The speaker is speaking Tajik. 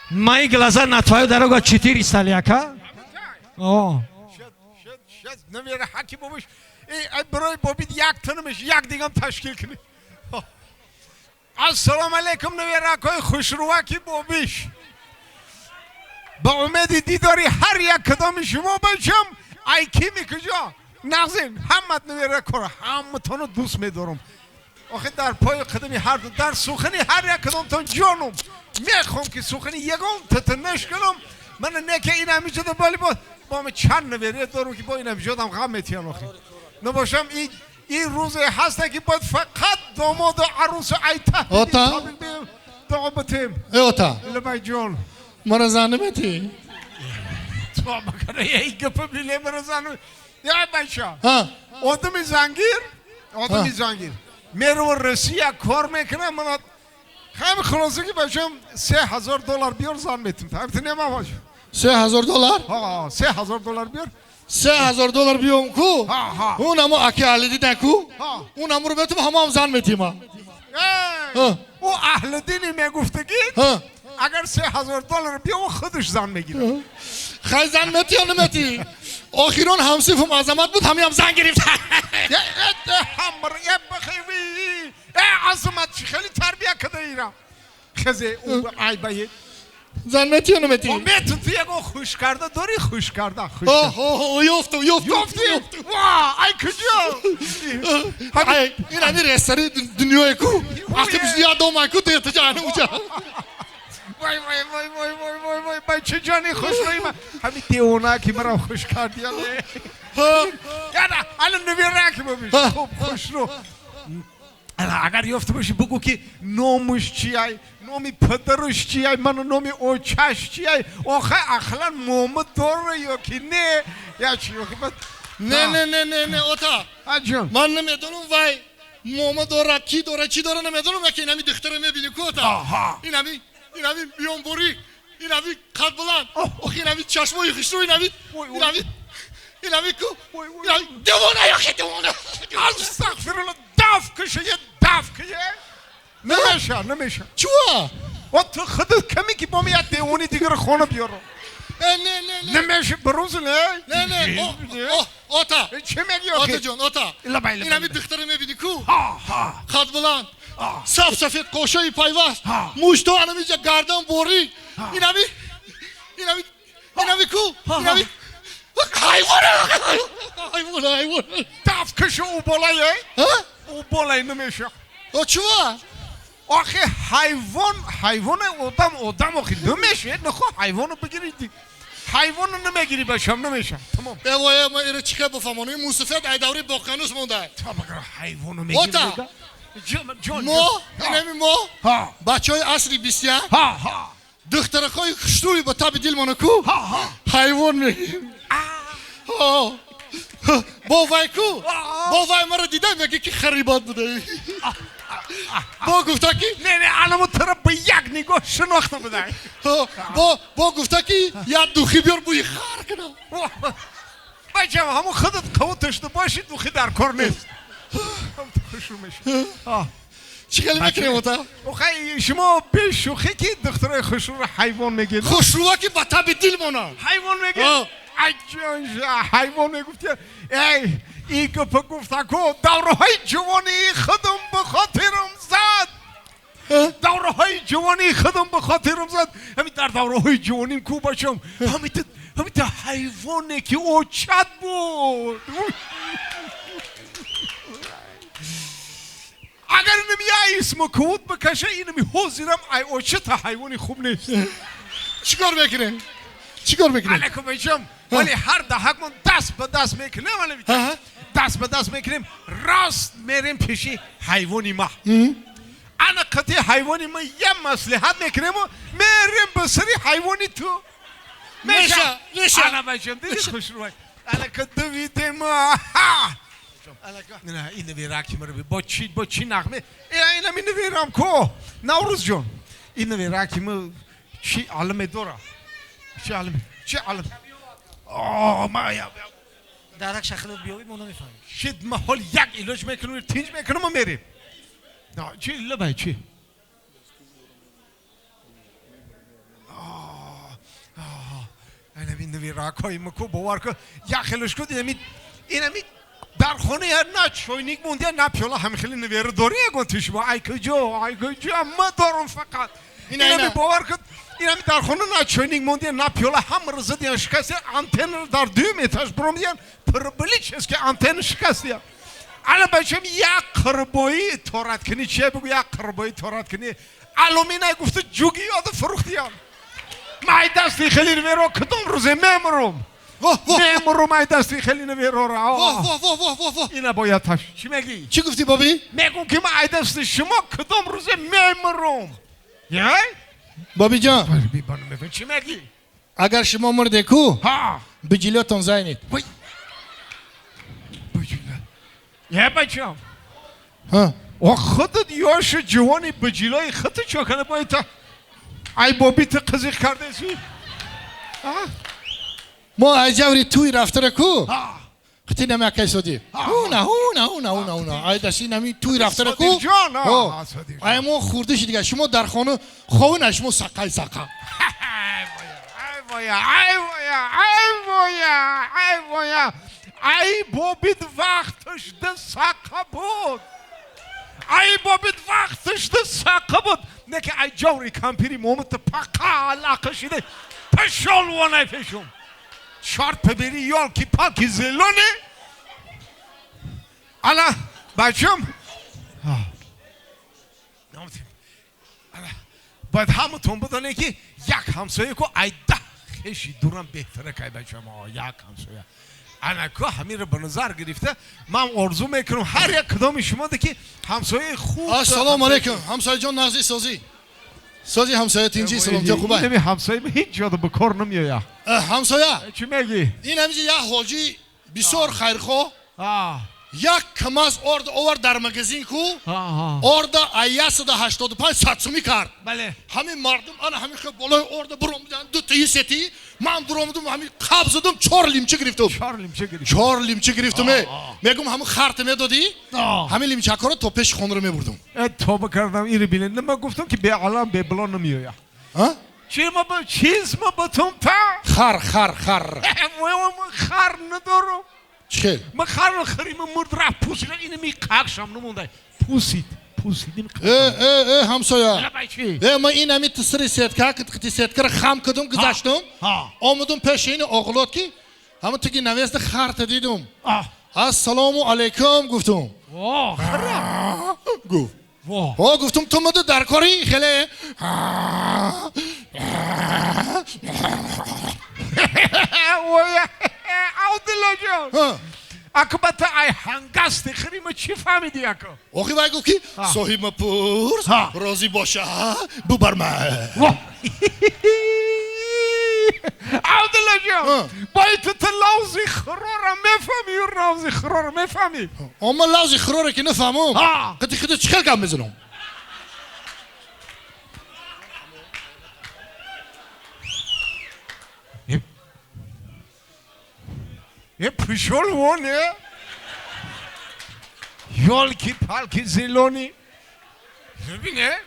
Мои глаза на твою дорогу 400 ляка. О. Шед намера ҳаки бобиш. Эй, барои бобид як тунамиш, як дигам ташкил кунӣ. Ассалому алайкум, наверакҳои хушрӯваки бобиш. Ба умеди дидори ҳар як кадоми шумо бошам. Ай кими куҷо? Нағзин, ҳамат наверакҳоро, ҳаматонро дӯст медорам. Охи дар пои қадами ҳар ду, дар сухани ҳар як кадомтон ҷонум. Мехоҳам ки сухани ягон тата нашканам. Мана неке ин ҳамиҷода боли бо ма чанд наверия дорам ки бо ин ҳамиҷодам ғам метиҳан охи. Набошам ин рӯзе ҳаста ки бояд фақат домоду арӯсу айта Ота? дуо битем. Э, ота. Лабай ҷон. Мара зан наметӣ? То бакара эй гапа биле мара зану. Я бача. Ҳа. Одами зангир, одами Ҳа. зангир. Мерава Россия кор мекунам, мана ҳами хулоса ки бачам $3000 биёр зан метим. Ҳамин нема бач. $3000? Ҳа, $3000 биёр. $3000 биём ку? Ҳа, ҳа. Он амо аки аҳли дин ку? Ҳа. Он амро бетум ҳамаам зан метима. Эй, Ҳа. ӯ аҳли дини мегуфтагӣ, Ҳа. агар $3000 биё, ӯ худаш зан мегирад. Хай зан мети ё намети? Охирон ҳамсифум Азамат буд, ҳамиам зан гирифт. Я, э, ҳамр, э, бахеви. Э, Азамат чӣ хеле тарбия када ира. Хезе, ӯ айбае. Зан мети ё намети? О, метун ту ягон хуш карда дорӣ, хуш карда, хуш Оҳ, карда. оҳ, ёфтум, ёфтум. Ёфтӣ? Ва, ай куҷо? Ай, ин ҳами рестори дунёе ку. Вақте бисёр домай ку, дертаҷа ана уҷа. Вай, вай, вай, вай, вай, вай, вай, бача ҷони хушрӯи ман. Ҳами девона ки маро хуш кардӣ, але. Ҳа. Яна, ала набира ки бибиш. Ҳа. Хуб, хушрӯ. Ала, агар ёфта бошӣ, бугӯ ки номаш чиай, номи падараш чиай, ману номи очаш чиай. Охай ахлан мома дора ё ки не? Я чи, охи бад. Не, не, не, не, не, ота. А ҷон. Ман намедонам вай мома дора, ки дора, чӣ дора, намедонам, яке ин ҳами духтара мебинӣ ку, ота. Аҳа. Ин ҳами, ин ҳами миёнборӣ, ин ҳами қад баланд, охи ин ҳами чашмои хушрӯ, ин ҳами, Ой, ой. ин ҳами, ин ҳами ку, Ой, ой. ин ҳами девона, яхи девона. Астағфирулло, даф кушае, даф кушае. Намеша, намеша. Чуа? О, ту худат каме ки бо як девони дигар хона биёрам. Э, не, не, не. Намеша, барӯз не? Не, не, о, о, ота. Чӣ мегӣ Ота охи? ҷон, ота. Лабай, лабай. Ин ҳами духтара мебинӣ ку? Ҳа, ҳа. Қад баланд, саф сафед, қошои пайваст, Ҳа. мушто анамиҷа гардан борӣ, ин ҳами, ин ҳами, ин ҳами ку, ин ҳами ҳайвона, ҳайвона, ҳайвона. Даф куша ӯ болае? Ҳа? Ӯ болае намеша. О, чува? Охи ҳайвон, ҳайвоне одам, одам охи намеша. Нахо ҳайвоно бигирӣ. Ҳайвоно намегирӣ башам намеша. Тамом. Э, вой, ма иро чӣ хел бифаҳмонам? Ин мусафед ай даври боқиянус монда. Та багара ҳайвоно мегирӣ. Ота. Мега? Ҷон, ҷон. Мо, ин ҳами мо, Ҳа. бачаҳои асри 21, Ҳа, ҳа. духтаракҳои хушрӯи ба таби дилмона ку, Ҳа, ҳа. ҳайвон мегирем. Ҳо. Бо вай ку, бо вай маро дида меги ки харибот будаи. Бо гуфта ки Не, не, анамо туро ба як нигоҳ шинохта будай. Ҳо, бо гуфта ки як духи биёр бӯи хар кунам. Бачам, ҳамон худат қавут дошта бошӣ, духи дар кор нест. Хушрӯ мешавӣ. Чӣ хеле мекунем, ота? Охай, шумо бешӯхӣ ки духтарои хушрӯро ҳайвон мегиред? Хушрӯва ки ба таби дил монанд. Ҳайвон мегиред? Ҳо. Ай ҷон, ҳайвон мегуфти. Эй, ин гапа гуфта ку, давраҳои ҷувонии худам ба хотирам зад. Давраҳои ҷувонии худам ба хотирам зад. Ҳамин дар давраҳои ҷувоним ку бачам, ҳамита ҳамита ҳайвоне ки очат буд. Агар инам я исмо кувут бикаша, инами ҳозирам ай очата ҳайвони хуб нест. Чӣ кор мекунем? Чӣ кор мекунем? Алайкум бачам, вале ҳар даҳакмон даст ба даст мекунем, вале Аҳа. даст ба даст мекунем, рост мерем пеши ҳайвони ма. Ана қати ҳайвони ма я маслиҳат мекунему мерем ба сари ҳайвони ту. Меша, меша. Ана бачам, диди хушрӯй. Ана ка давидем. Ҳа. Не, ин навираки маро бо чӣ нағме? Э, инами навирам ку. Наврӯз ҷон. Ин навираки ма чӣ аламе дора? Чӣ аламе? Чӣ алам? О, ма я Дарак шахло биёвӣ, мо намефаҳмем. Шид, ма ҳол як илоҷ мекунем, тинҷ мекунем ва мерем. На, чӣ лабай чӣ? Набин ку бовар кун, як хелаш ку инами инами дар хона я на чойник монди, на пиёла. Ҳами хели невера дорӣ ягон ту шумо? Ай куҷо, ай куҷо, ма дорум фақат. Инами бовар кун, инами дар хона на чойник монди, на пиёла, ҳамаро задиян, шикастиян. Антеннаро дар дуюм этаж буромдиян, проблически антенна шикастиян. Ана бачам, як қирбои тораткунӣ чия бигӯ, як қирбои тораткунӣ алюминий гуфта ҷуги ёда фурӯхтиян. Май дасти хели неверо кадом рӯзе мемурум, мемурум ай дасти хели неверора. Ина бояд таш чӣ мегӣ? Чӣ гуфтӣ, бобӣ? Мегӯм, ки ман ай дасти шумо кадом рӯзе мемурум. Бобиҷон. Чӣ мегӣ? Агар шумо мурде ку, биҷилётон зайнед. Е, бачам, худат ёшу ҷувони, биҷилои худат чо кана бояд та ай боби ту қизиқ кардаси? Мо ай ҷаври туй рафтара ку, қити нами акай соди, ҳуна ҳуна ҳуна ҳуна ҳуна, ай дашти нами туй рафтара ку, ай мо хурдиши дига, шумо дар хона ховина, шумо сақай сақа. Ай воя, ай воя, ай воя, ай воя, ай бобит вақташ да сақа буд, ай бобит вақташ да сақа буд. Не ки ай ҷаври кампири момата пақа алақа шида пашол вонай пешум. Чорт побери, ёлки-палки зелёный. Ана бачам, бояд ҳаматон бидонед, ки як ҳамсоя ку ай 10 хеши дурам беҳтара кай, бачам. Як ҳамсоя ана ку ҳаминро ба назар гирифта, ман орзу мекунам ҳар як кадоми шумо ки ҳамсояи хуб. Ассалому алайкум, ҳамсояҷон, нағзи, созӣ, сози, ҳамсоя, тинҷӣ, саломатӣ, хубай? Инами ҳамсоя ҳеҷ ҷода ба кор намеояд. Ҳамсоя. Чӣ мегӣ? Ин ҳамиҷа як ҳоҷӣ бисёр хайрхоҳ як камаз орд овард дар магазин ку, орда ай 185 100 сумӣ кард. Ҳамин мардум ана ҳамин хел болои орда буромидан, дутаи сетӣ, ман буромидум, ҳамин қаб задум, чор лимча гирифтум. Чор лимча гирифт. Чор лимча гирифтум. Э, мегум, ҳамин харта медодӣ, ҳамин лимчакҳоро то пеши хонаро мебурдум. Э, тоба кардам, иро бинед, ма гуфтам, ки беалам бебало намеояд. Чиз ма батум та Хар, хар, хар. Хар надорам. Чӣ хел? Ма харро харима мурд, рафт, пусида, инами қақшам намонда, пусид, пусид. Э, э, э, ҳамсоя, э, ма ин ҳами тисри сетка қити сеткара хам кардум, гузаштум, омадум пеши ини оғлот, ки ҳама туги навеста харта дидум, ассалому алайкум гуфтум, гуфт о, гуфтум, ту муду дар кори хеле. Абдуллоҷон, акбата ай ҳангасти харима чӣ фаҳмидӣ, ако? Охи вай гуфт, ки соҳиба пурс, розӣ боша, бубарма. Абдуллоҷон, бои ту ту лавзи хурора мефаҳмӣ? Лавзи хурора мефаҳмӣ? Ама лавзи хурора ки нафаҳмам, қити хида чӣ хел гап мезанам? Е, пошёл вон, е! Ёлки-палки зелёный. Бибине?